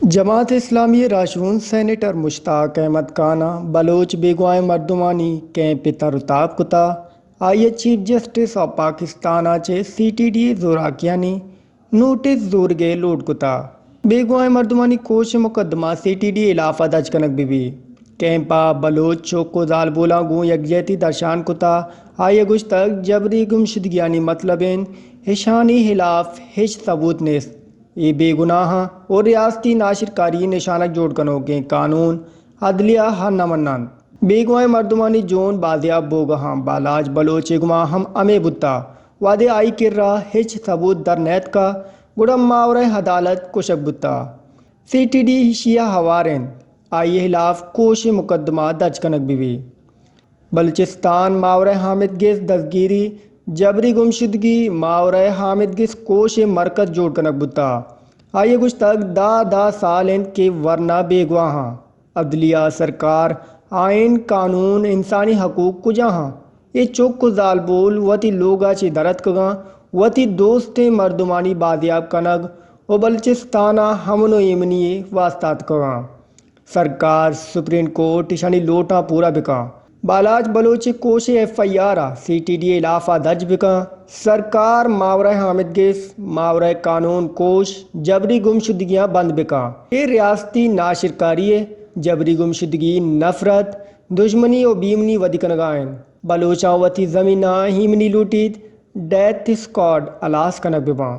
جماعت اسلامی ءِ راہشون سینیٹر مشتاق احمد خان ءَ بلوچ بیگواہیں مردمانی کیمپ ءِ تر ءُ تاب کتا۔ آئی ءَ چیف جسٹس آف پاکستان ءَ چہ سی ٹی ڈی ءِ زوراکیانی نوٹس زورگ ءِ لوٹ کتا۔ بیگواہیں مردمانی کوش ءِ مقدمہ سی ٹی ڈی ءِ ہلاف ءَ درج کنگ بہ بی۔ کیمپ ءَ بلوچ چک ءُ زالبولاں گوں یکجہتی درشان کتا۔ آئی ءَ گوشتگ، جبری گمشدگیانی مطلب انت، اشانی ہلاف ہچ ثبوت نیست۔ اے بے گناہاں ءُ ریاستی ناشرکاری نشانگ جوڑ کنوکیں قانون عدلیہ ءَ نہ مننت۔ بیگواہیں مردمانی جون بازیاب بوگا ہم بالاچ بلوچ ءِ گما ہم ہمے بوتا۔ وہدے آئی کرا ہچ ثبوت در نیتکا، گڑا ماورائے عدالت کشگ بوتا۔ سی ٹی ڈی ایشی ءَ ہوار انت، آئی ءِ ہلاف کوش ءِ مقدمہ درج کنگ بہ بی۔ بلوچستان ماورائے حامد گس دزگیری، جبری گمشدگی، ماورائے حامد گس کوش ءِ مرکز جوڑ کنگ بوتا۔ آئی ءَ گوشتگ، دہ دہ سال انت کہ ورنا بیگواہاں۔ عدلیہ، سرکار، آئین، قانون، انسانی حقوق کجا ہاں؟ اے چک ءُ زالبول وتی لوگا چہ در اتکگاں، وتی دوستیں مردمانی بازیاب کنگ ءُ بلوچستان ءَ امن ءُ ایمنی ءِ واستہ اتکگاں۔ سرکار، سپریم کورٹ اشانی لوٹاں پورا بکاں۔ بالاچ بلوچ ءِ کوش ءِ ایف آئی آر ءَ سی ٹی ڈی ءِ ہلاف ءَ درج بکاں۔ سرکار ماورائے حامد گس، ماورائے قانون کوش، جبری گمشدگیاں بند بکاں۔ اے ریاستی ناشرکاری ءِ، جبری گمشدگی، نفرت، دژمنی ءُ بے ایمنی ودی کنگا انت۔ بلوچاں وتی زمیناں ایمنی لوٹیت، ڈیتھ اسکواڈ ہلاس کنگ بباں۔